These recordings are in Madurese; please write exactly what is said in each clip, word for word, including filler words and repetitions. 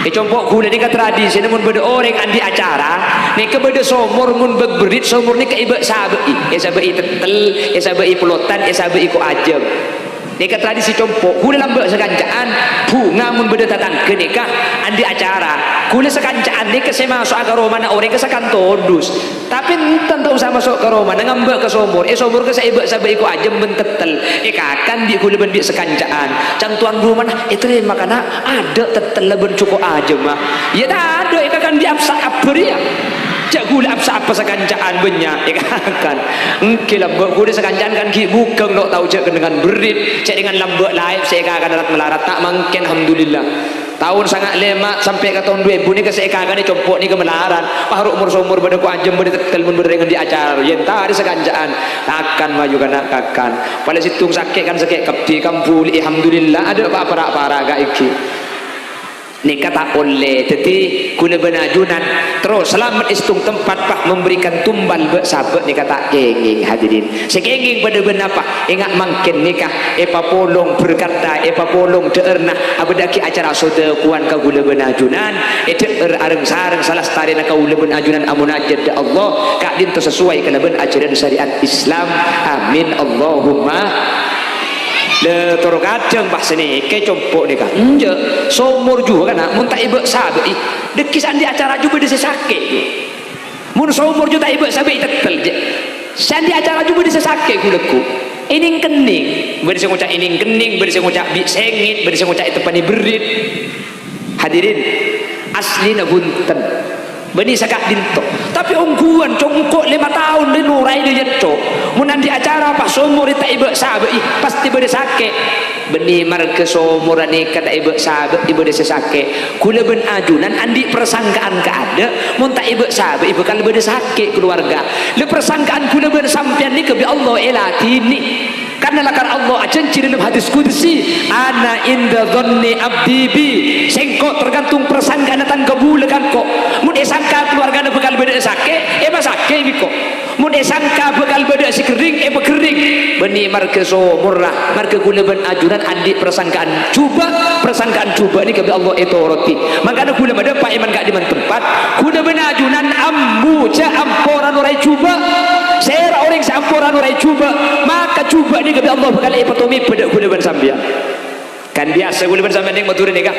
È compo' ghulâ nèka tradisina mon bâdâ orèng andi' acara, nèka bâdâ somor mon bâk berrit, somor nèka èbâ'-sabâ'i, èsabâ'i tettel, èsabâ'i pelotan, èsabâ'i ko' ajâm. Nèka tradisi compo', ghulâ lambâ' sakanca'an, bhunga mon bâdâ tatangghâ nèka andi' acara. Ghulâ sakanca'an nèka sè maso'a ka romana orèng ka sakanto dus. Tapè enten ta' osa maso' ka romana, ngambâ' ka somor. È somor ka sè èbâ'-sabâ'i ko' ajâm bân tettel. Èkakan bi' ghulâ bân bi' sakanca'an. Can towan romana, "Ètarèma, kana', adâ' tettella bân jhuko' ajâmma." Iyâ tadâ', èkakan bi' apsa' abbâ rèya. Jhâ' ghulâ apsa' abbâ sakanca'an bânnya', èkakan. Èngghi lambâ' ghulâ sakanca'an kan ghi' bhughâng lo' tao jhâ' kennengngan berrit, jhâ' dengan lambâ' laèp sè èkakana rat-malarat, ta' mangkèn, alhamdulillah. Taon sanga' lèma' sampè' ka taon du èbu nèka sè èkakanè compo' nèka malarat. Pas ro' mor-somor bâdâ ko' ajâm bâdâ tettel mon bâdâ rèng andi' acara. Yèn tarè sakanca'an, kakan mayu kana' kakan. Palè sèttong sakè' kan sakè' kabbhi, kambuli, alhamdulillah, adâ' pa-, para'-para' ka èngghi. Nèka ta' ollè. Dhâddhi, ghulâ bân ajunan terro salamet è sèttong tempat, pas memberikan tumbal bâ'-sabâ' nèka ta' kèngèng, hadirin. Sè kèngèng padâ bân apa? Ènga' mangkèn nèka èpapolong berkatta, èpapolong dhâ'ârna abâdâ'aghi acara sodâkowan ka ghulâ bân ajunan, èdhâ'âr areng-sareng salastarèna kaulâ bân ajunan amonajat dâ' Allah, ka'dinto sesuai kalabân ajaran syariat Islam. Amin, Allahumma. Lè, toro' kadhâng pas sanèka compo' nèka. Enjâ', somor jhughâ kana', mon ta' èbâ'-sabâ'i. Dhâggi' sè andi' acara jhughâ bâdâ sè sakè'. Mon somor jhughâ ta' èbâ'-sabâ'i tettel, jhâ'. Sè andi' acara jhughâ bâdâ sè sakè' ghu-lagghu. Ènèng-kennèng, bâdâ sè ngoca' ènèng-kennèng, bâdâ sè ngoca' bi' sèngèt, bâdâ sè ngoca' èteppa'è berrit. Hadirin, asllina bhunten. Bânnè saka'dinto. Tapè ongghuwân, congko' lèma taon rè noraè dâjâ tto. Mon andi' acara pas somorè ta' èbâ'-sabâ'i, pastè bâdâ sakè'. Bânnè marghâ somorra nèka ta' èbâ'-sabâ'i bâdâ sè sakè'. Ghulâ bân ajunan andi' parsangkaan kaadâ', mon ta' èbâ'-sabâ'i bhâkal bâdâ sakè' kalowarga. Lè, parsangkaan ghulâ bân sampèyan nèka bi' Allah èladhinè. Karna lakar Allah ajhânjhi dâlem hadis qudsi, "Ana inda dhanni abdi bi." Sèngko' tergantung parsangkaanna tang kabulâ ka engko'. Mon èsangka kalowargana bhâkal bâdâ sakè', èpasakè'i bi' engko'. Mon èsangka bhâkal bâdâ sè ghering, èpaghering. Bânnè marghâ somorra, marghâ ghulâ bân ajunan andi' parsangkaan jhubâ', parsangkaan jhubâ' nèka bi' Allah ètorodhi. Mangkana ghulâ madâpa' è man ka'dimman tempat, ghulâ bân ajunan ambu jhâ' ampo ra noraè jhubâ'. Sèra orèng sè ampo ra noraè jhubâ', maka jhubâ' nèka bi' Allah bhâkal èpatomèbhâ dâ' ghulâ bân sampèyan. Kan biyasa ghulâ bân sampèyan neng Madhurâ nèka.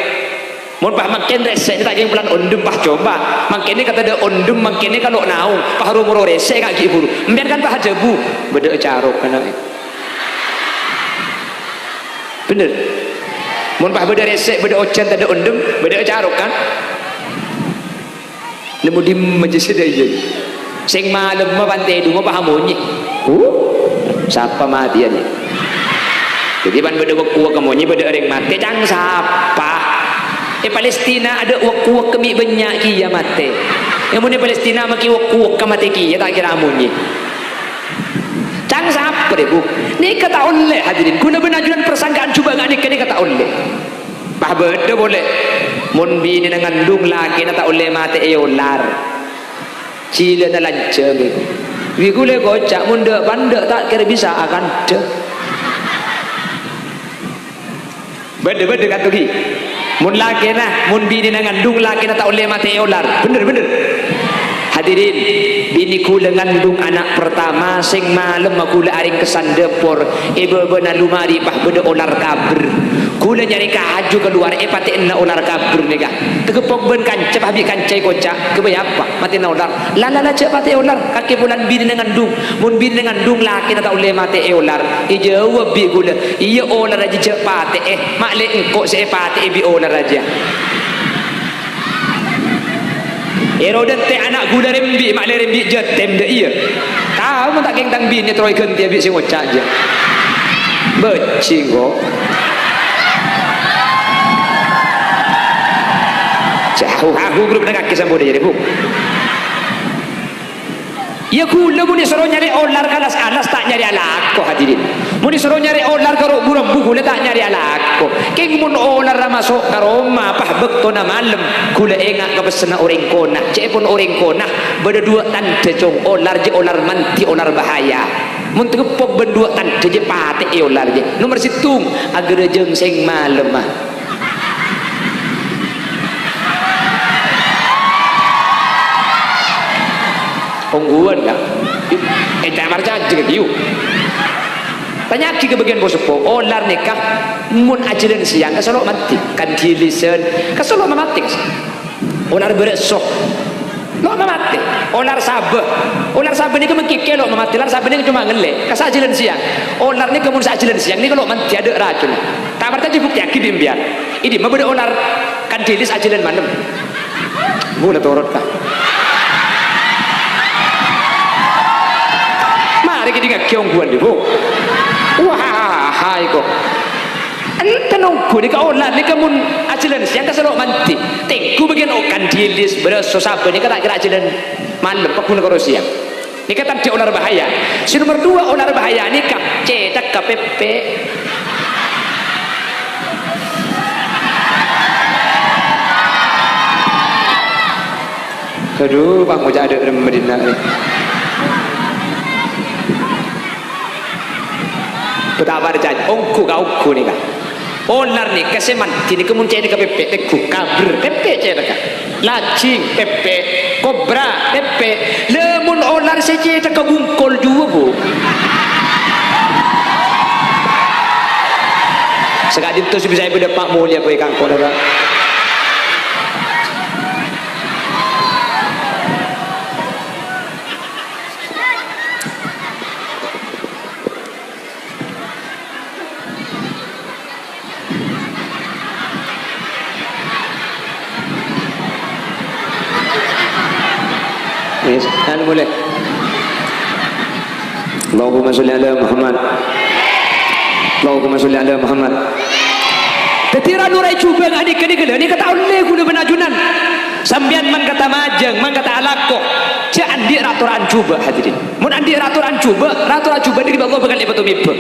Mon pas mangkèn rèsè'na ta' kèng polana ondhem, pas coba. Mangkèn nèka tadâ' ondhem, mangkèn nèka lo' naong, pas ro-moro rèsè' ka ghi' buru. Empèyan kan pas ajhâbu, bâdâ acarok kana'. Bhender. Mon pas bâdâ rèsè', bâdâ ojhân, tadâ' ondhem, bâdâ acarok, kan? Nemmo dimma jâ' sadhâjâ. Sèng malemma pantè dungo pas amonyè. Huh, sapa matèya, yâ? Dhâddhi, pan bâdâ wek-uwek amonyè, bâdâ orèng matè, cang sapa? È Palestina adâ' wek-uwek mè' bânnya' kèya matè. Yâ, mon è Palestina makè wek-uwek matè kèya, ta' kèra amonyè. Cang sapa, rè, Bu? Nèka ta' ollè, hadirin. Ghulâ bân ajunan parsangkaan jhubâ' nga' nèka, nèka ta' ollè. Pas bâdâ polè. Mon binèna ngandung, lakèna ta' ollè matè èolar. Jhilâna lanjhâng, èko. Bi' ghulâ èkoca', mon dâ'-pandâ' ta' kèra bisa akandhâ. Bâdâ, bâdâ, kanto ghi. Mon lakèna, mon binèna ngandung, lakèna ta' ollè matè èolar. Bhender, bhender. Hadirin, binè ghulâ ngandung ana' partama, sèng malemma ghulâ arèng ka sandhâpor, è bâbâna lumari pas bâdâ olar kabher. Ghulâ nyarè kaju kalowar, èpatè'ana olar kabher nèka. Tageppok bân kanca, pas bi' kanca èkoca', "Ghâbây apa? Matè'ana olar." "La, la, la, jhâ' patè'è olar, kakè polana binèna ngandung. Mon binèna ngandung, lakèna ta' ollè matè èolar." Èjâwâb bi' ghulâ, "Iyâ, olarra jiyâ jhâ' patè'è, ma' lè engko' sè èpatè'è bi' olarra jiyâ." Èro dântè' ana' ghulâ rembi', ma' lè rembi' jhâtem dâ' iyâ. Tao mon ta' kèng tang binè terro èghântèya bi' sè ngoca' jiyâ. Bâjing, ko'. Jhâ' hu-, ha-, hu-, grup neng kakè sampon jârèya, Bu. Iyâ, ghulâ mon èsoro nyarè olar ka alas-alas, ta' nyarè alako, hadirin. Mon èsoro nyarè olar ka ro'-, bu-rambu, ghulâ ta' nyarè alako. Kèng mon olarra maso' ka roma, pas bâktona malem, ghulâ enga' ka pessenna orèng kona. Ca'èpon orèng kona, bâdâ duwâ' tandhâ, Cong, olar jiyâ olar mandi, olar bahaya. Mon tageppok bân duwâ' tandhâ jiyâ patè'è olar jiyâ. Nomer sèttong, aghârâjâng sèng malemma. Ongghuwân, Ka'. Ènta' parcajâ, Ka', yu. Tanya'aghi ka bâgiyân po-seppo, olar nèka mon ajhâlân sèyang, kasolo' mandhi. Kandhi lisan, kasolo' mamatè, kas. Olar bârâ'so, lo' mamatè. Olar sabâ. Olar sabâ nèka mangkèkè lo' mamatè. Lar sabâ nèka coma ngellè'. Kasa ajhâlân sèyang. Olar nèka mon sa ajhâlân sèyang nèka lo' mandhi, adâ' racun. Ta' parcajâ, buktèyaghi bi' empèyan. È dimma bâdâ olar kandhi lis ajhâlân malem? Mula torot, Pak. Marè kèdingngaghi ongghuwân, Bu. Wah, hai kok. Enten ongghu nèka olar nèka mon ajhâlân sèyang kasolo' mandhi. Tengghu bâgiyân o-, kandhi lis, bârâ'so sabâ nèka ta' kèra ajhâlân malem, pagghun karo sèyang. Nèka tandhi olar bahaya. Sè nomer duwâ' olar bahaya nèka cèthagghâ pèpè'. Adhu, pangoca' adâ' remma dinna' rè. Bâ' ta' parcajâ, ongghu ka ongghu nèka. Olar nèka sè mandhi nèka mon cèthagghâ pèpè', tengghu, kabher, pèpè' cèthagghâ. Lajing, pèpè'. Kobra, pèpè'. Lha, mon olar sè cèthagghâ bungkol juwâ, Bu. Saka'dinto sè bisa èpadâpa' molèya, Bu, è kangkona, Pak. Yes, kan boleh. Allahumma sholli ala Muhammad. Allahumma sholli ala Muhammad. Dhâddhi, ra-nora è jhubâ' ghânèka, nèka, lha, nèka ta' ollè ghulâ bân ajunan. Sampèyan mangkata majâng, mangkata alako. Jhâ' andi' ra-atora'an jhubâ', hadirin. Mon andi' ra-atora'an jhubâ', ra-atora'an jhubâ' dhâri Allah bhâkal èpatomèbâ.